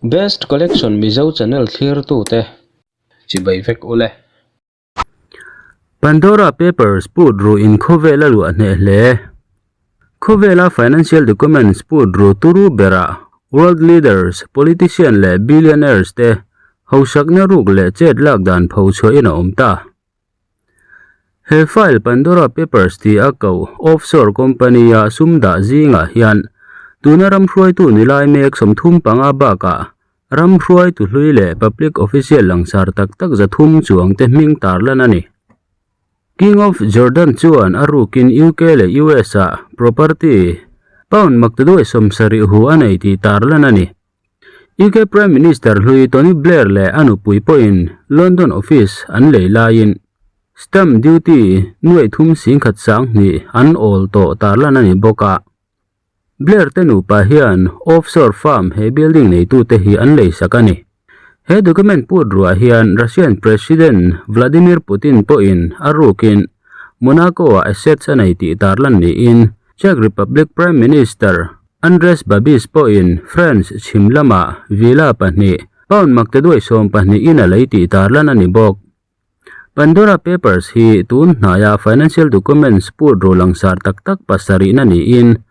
Best Collection Mizo channel thlirtute chibai vek ule. Pandora Papers put ru in khawvel a luah hneh hle. Khawvela financial documents put ru turu berah world leaders, politician leh billionaires te hausakna ruk leh chet lak dan pho chhuahin a awm ta. He file Pandora Papers tih a koh offshore company a sum dah zingah hian tuna ram hruaitu ni lai mek 35 bakah ram hruaitu hlui leh public official langsar tak tak 300 chuang te hming tarlan a ni. King of Jordan chuan a rukin UK leh US ah property pound maktaduai 70 hu a nei tih tarlan a ni. UK Prime Minister hlui Tony Blair leh a nupui pawhin London office an lei laiin stamp duty nuaih thum singkhat sang hnih an awl tawh tarlan a ni bawk a. Blair te nupa hian offshore firm he building neitute hi an lei sak a ni. He document put ruah hian Russian President Vladimir Putin pawhin a rukin Monaco-ah assets a nei tih tarlan niin Czech Republic Prime Minister Andres Babis pawhin France chhim lamah villa pahnih, pound maktaduai 12 in a lei tih tarlan a ni bawk. Pandora Papers hi tun hnaia financial documents put ru langsar tak tak pasarihna niin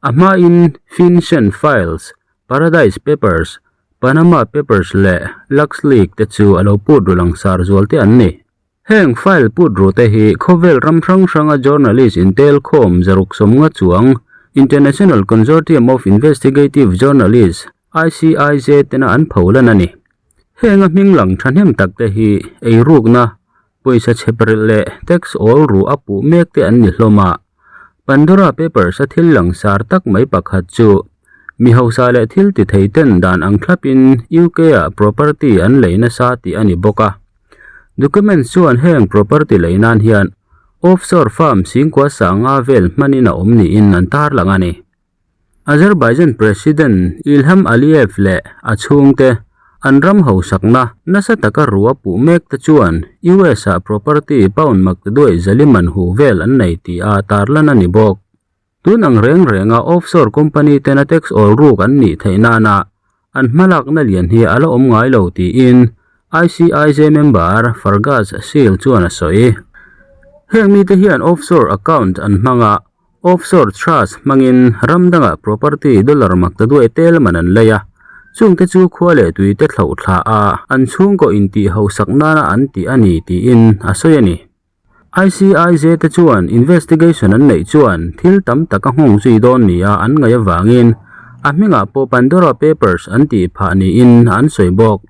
a hmain FinCEN Files, Paradise Papers, Panama Papers leh LuxLeaks te chu a lo put ru langsar zual te an ni. Heng file put ru te hi khawvel ram hrang hranga journalist intel khawm 150 chuang International Consortium of Investigative Journalists, ICIJ, tena an pholan a ni. Heng a hming lang thahnem tak te hi eirukna, pawisa chheprilh leh tax awl ru a puh mek te an ni hlawm a. Pandora Papers a thil langsar tak mai pakhat chu mi hausa leh thil ti thei ten dan ang thlapin UK-ah property an lei nasa tih a ni bawk a. Document chuan heng property lei nan hian offshore firm singkua sanga vel hmanin a awm niin an tarlang a ni. Azerbaijan President Ilham Aliyev leh a chhungte an ram hausakna nasa taka ru a puh mek te chuan US-ah property pound maktaduai zaliman huh vel an nei tih a tarlan a ni bawk. Tun ang reng renga offshore company tena tax awl ruk an nih theih nana an hmalakna lian hi a la awm ngai lo tiin ICIJ member Fergus Seal chuan a sawi. Heng mite hian offshore account an hmang a, offshore trust hmangin ram dangah property dollar maktaduai tel man an lei a, chungte chu khua leh tui te thloh thla a an chhungkaw intih hausak nana an tih a ni tiin a sawi a ni. ICIJ te chuan investigation an neih chuan thil tam tak a nghawng zui dawn nia an ngaih avangin a hmingah pawh Pandora Papers an tih phah niin an sawi bawk.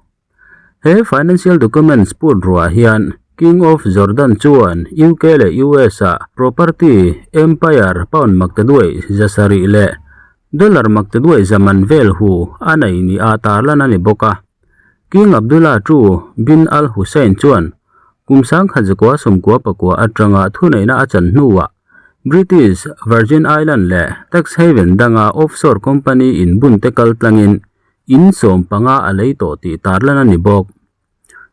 He financial documents put ruah hian King of Jordan chuan UK leh US ah property empire pound maktaduai 700 leh dollar maktaduai 100 man vel hu a nei nia tarlan a ni bawk a. King Abdullah II bin Al Hussein chuan kum 1999 atanga thuneihna a chan hnuah British Virgin Island leh tax haven danga offshore company in bun te kal tlangin in 15 a lei tawh tih tarlan a ni bawk.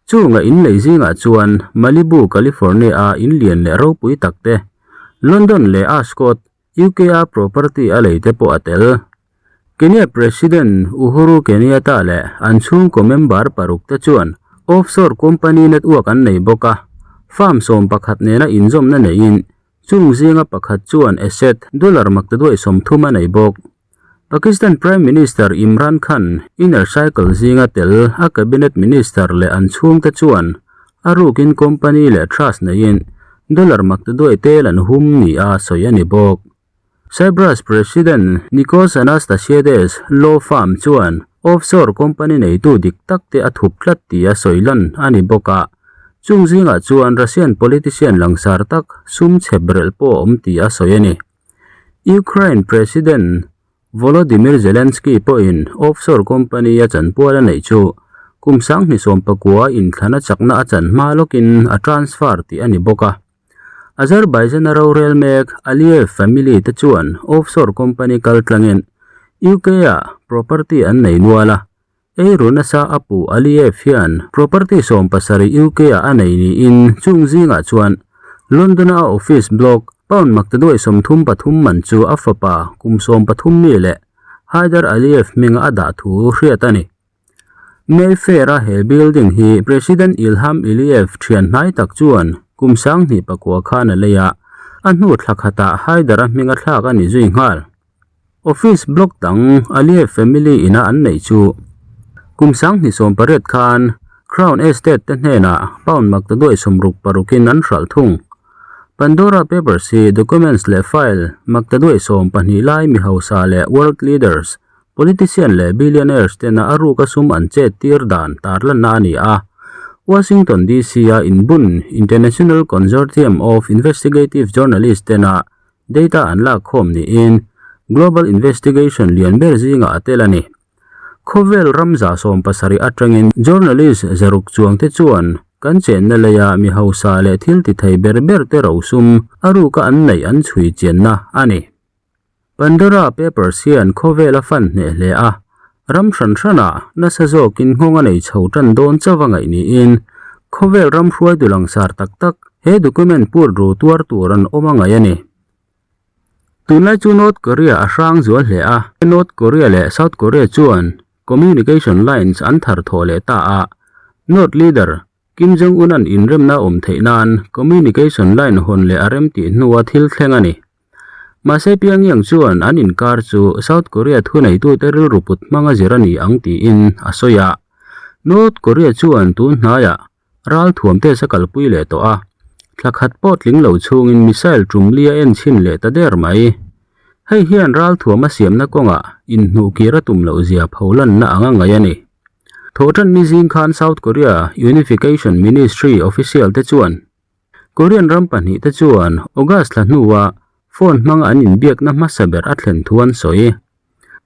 Chunga in lei zingah chuan Malibu, California a in lian leh ropui tak te, London leh Ascot, UK a property a lei te pawh a tel. Kenya President Uhuru Kenyatta leh an chhungkaw member paruk te chuan offshore company network an nei bawk a, firm 11 nena inzawmna neiin chung zinga pakhat chuan asset dollar maktaduai 30 a nei bawk. Pakistan Prime Minister Imran Khan inner cycle zinga tel a cabinet minister leh an chhungte chuan a rukin company leh trust neiin dollar maktaduai tel an hum nia sawi a ni bawk. Cyprus President Nicos Anastasiades law firm chuan offshore company neitu dik tak te a thup tlat tih a sawi lan a ni bawk a. Chung zingah chuan Russian politician langsar tak sum chhep relh pawh a awm tih a sawi a ni. Ukraine President Volodymyr Zelensky pawhin offshore company a chanpual a neih chu kum 2019 inthlana chakna a chan hma lawkin a transfer tih a ni bawk a. Azerbaijan a rorel mek Aliyev family te chuan offshore company kal tlangin UK-ah property an nei nual a. Ei ru nasa a pu Aliyev hian property 17 UK-ah a nei niin chung zingah chuan London-a a office block pound maktaduai 33 man chu a fapa kum 13 mi leh Haidar Aliyev hminga a dah thu hriat a ni. Mayfair-a he building hi President Ilham Aliyev thian hnai tak chuan kum 2009 khan a lei a, a hnu thla khatah Haidar-a hminga thlak a ni zui nghal. Office block dang Aliyev family ina an neih chu kum 2018 khan Crown Estate te hnenah pound maktaduai 66 in an hralh thung. Pandora Papers hi documents leh file maktaduai 12 lai mi hausa leh world leaders, politician leh billionaires tena a ruka sum an chet tir dan tarlanna a ni a. Washington DC a inbun International Consortium of Investigative Journalists tena data an lak khawm niin global investigation lian ber zingah a tel a ni. Khawvel ram 70 atangin journalist 600 chuang te chuan kan chenna leia mi hausa leh thil ti thei ber ber te ro sum a ruka an nei an chhui chianna a ni. Pandora Papers hian khawvel a fan hneh hle a, ram hran hrana nasa zawkin nghawng a nei chho tan dawn chawa ngaih niin khawvel ram hruaitu langsar tak tak he document put ru tuar tur an awm a ngaih a ni. Tunlai chu North Korea a hrang zual hle a, North Korea leh South Korea chuan communication lines an thar thawh leh ta a, North leader Kim Jong Un an inremna awm theih nan communication line hawn leh a rem tih hnua thil thleng a ni. Mahse Pyongyang chuan an inkar chu South Korea thuneitute rilru put hmanga zir a ni ang tiin a sawi a. North Korea chuan tun hnaiah Ral thuam te sa kalpui leh tawh a, thla khat pawh tling lo chungin missile tum li a en chhin leh ta der mai. Hei hian ral thuam a siamna kawngah inhnuh kir a tum loh zia pholanna anga ngaih a ni. Thawhtan ni zing khan South Korea Unification Ministry official te chuan Korean ram pahnih te chuan August thla hnua phone hmanga an inbiakna hmasa ber a thlen thu an sawi.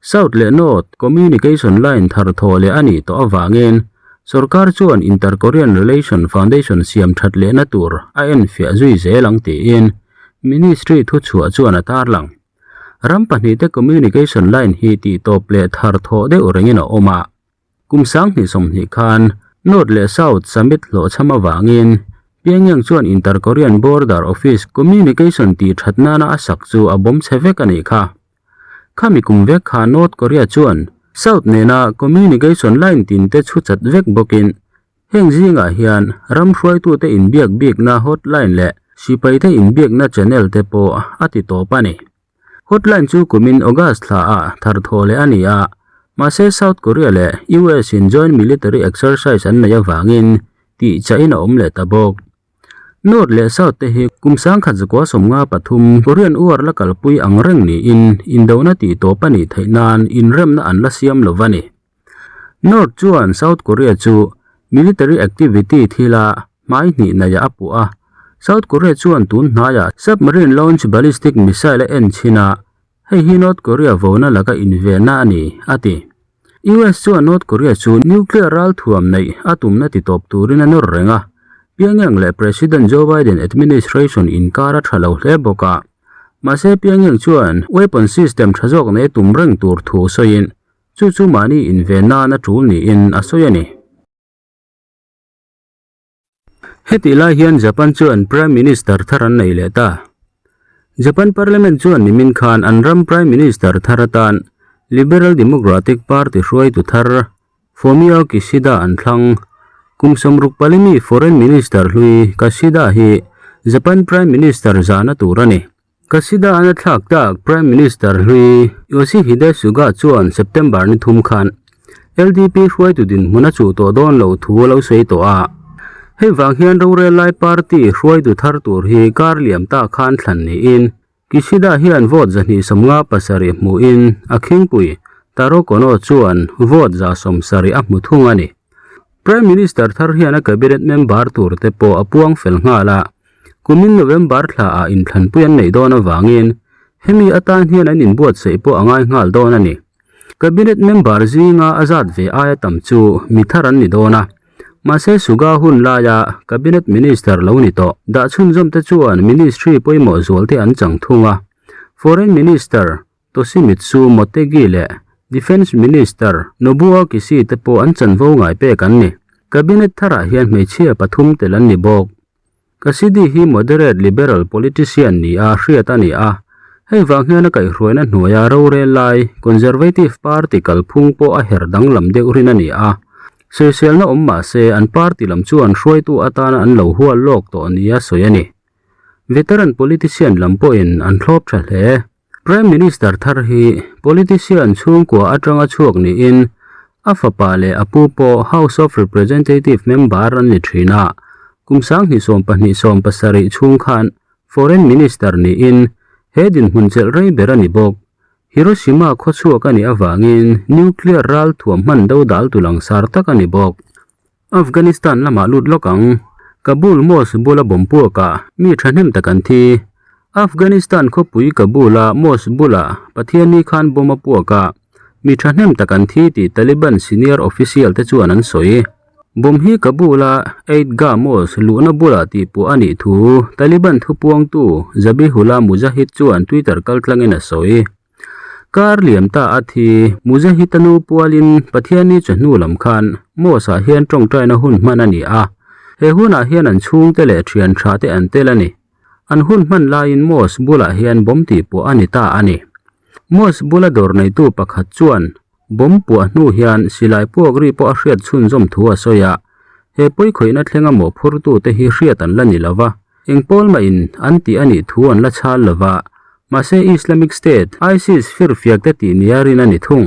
South leh North communication line thar thaw leh a nih tawh avangin sorkar chuan Inter-Korean Relation Foundation siam that lehna tur a enfiah zui zel ang tiin Ministry thuchhuah chuan a tarlang. Ram pahnih te communication line hi tihtawp leh thar thawh deuh rengin a awm a. Kum 2020 khan North leh South summit hlawhchham avangin Pyongyang chuan Inter-Korean Border Office communication tih that nana a sak chu a bawm chhe vek a nih kha. Khami kum vek kha North Korea chuan South nena communication line tin te chhu chat vek bawkin heng zingah hian ram hruaitute inbiak bikna hotline leh sipaite inbiakna channel te pawh a ti tawp a ni. Hotline chu kumin August thla ah thar thaw leh a ni a, mahse South Korea leh US in joint military exercise an nei avangin tih chahin a awm leh ta bawk. North leh South te hi kum 1953 Korean War la kalpui ang reng niin indona tih tawp a nih theih nan inremna an la siam lo a ni. North chuan South Korea chu military activity thila hmai hnih neiah a puh a, South Korea chuan tun hnaiah submarine launch ballistic missile a en chhin a, Hei hi North Korea vona laka invenna a ni, a ti. US chuan North Korea chu nuclear ral thuam neih a tumna ti tawp turin a nawr reng a, Pyongyang leh President Joe Biden administration inkar a tha lo hle bawk a. Mahse Pyongyang chuan weapon system tha zawk nei tum reng tur thu sawiin chu chu mahni inven nan a tul niin a sawi a ni. Hetih lai hian Japan chuan Prime Minister thar an nei leh ta. Japan Parliament chuan nimin khan an ram Prime Minister thar atan Liberal Democratic Party hruaitu thar Fumio Kishida an thlang. Kum 64 mi Foreign Minister hlui Kishida hi Japan Prime Minister zahna tur a ni. Kishida an a thlak tak Prime Minister hlui Yoshihide Suga chuan September ni thum khan LDP hruaitu dinhmun a chuh tawh dawn lo thu a lo sawi tawh a. Hei vang hian rorel lai party hruaitu thar tur hi kar liam ta khan thlan niin Kishida hian vote 257 hmuhin a khingpui Taro Kono chuan vote 170 a hmu thung a ni. Prime Minister thar hian a cabinet member tur te pawh a puang fel nghal a. Kumin November thla ah inthlanpui an neih dawn avangin hemi atan hian an inbuatsaih pawh a ngai nghal dawn a ni. Cabinet member zinga a zat ve aia tam chu mi thar an ni dawn a. Mahse Suga hun laia cabinet minister lo ni tawh dah chhunzawm te chuan ministry pawimawh zual te an chang thung a. Foreign Minister Toshimitsu Motegi leh Defence Minister Nobuo Kishi te pawh an chanvo ngai pek an ni. Cabinet tharah hian hmeichhia pathum tel an ni bawk. Kashidi hi moderate liberal politician ni a hriat a ni a, hei vang hian a kaihhruaina hnuaia rorel lai Conservative Party kalphung pawh a her danglam deuh rin a ni a. Sawiselna awm mah se an party lam chuan hruaitu atana an lo hual lawk tawh nia sawi a ni. Veteran politician lam pawhin an thlawp tha hle. Prime Minister thar hi politician chhungkua atanga chhuak niin a fapa leh a pu pawh House of Representative member an ni thin a, kum 2027 chhung khan Foreign Minister niin he dinhmun chelh rei ber a ni bawk. Hiroshima khawchhuak a nih avangin nuclear ral thuam hman do dal tu langsar tak a ni bawk. Afghanistan lamah lut lawk ang. Kabul Mosque bula bomb puakah mi thahnem tak an thi. Afghanistan khawpui Kabul-a mosque bulah Pathianni khan bomb a puak a, mi thahnem tak an thi tih Taliban senior official te chuan an sawi. Bomb hi Kabul-a Eidgah Mosque luhna bulah tihpuah a nih thu Taliban thupuangtu Zabihullah Mujahid chuan Twitter kaltlangin a sawi. Kar liam ta a thi, Mujahid-a nu pualin Pathianni chawhnu lam khan Mosque-ah hian tawngtaina hun hman a ni a, he hunah hian an chhungte leh thian tha te an tel a ni. An hun hman laiin Mosque bulah hian bomb tihpuah a ni ta a ni. Mosque bula dawr neitu pakhat chuan bomb puah hnu hian silai puak ri pawh a hriat chhunzawm thu a sawi a, he pawikhawihna thlenga mawhphurtute hi hriat an la ni lo va. Eng pawl mahin an tih a nih thu an la chhal lo va, mahse Islamic State, ISIS, firfiak te tih nia rin a ni thung.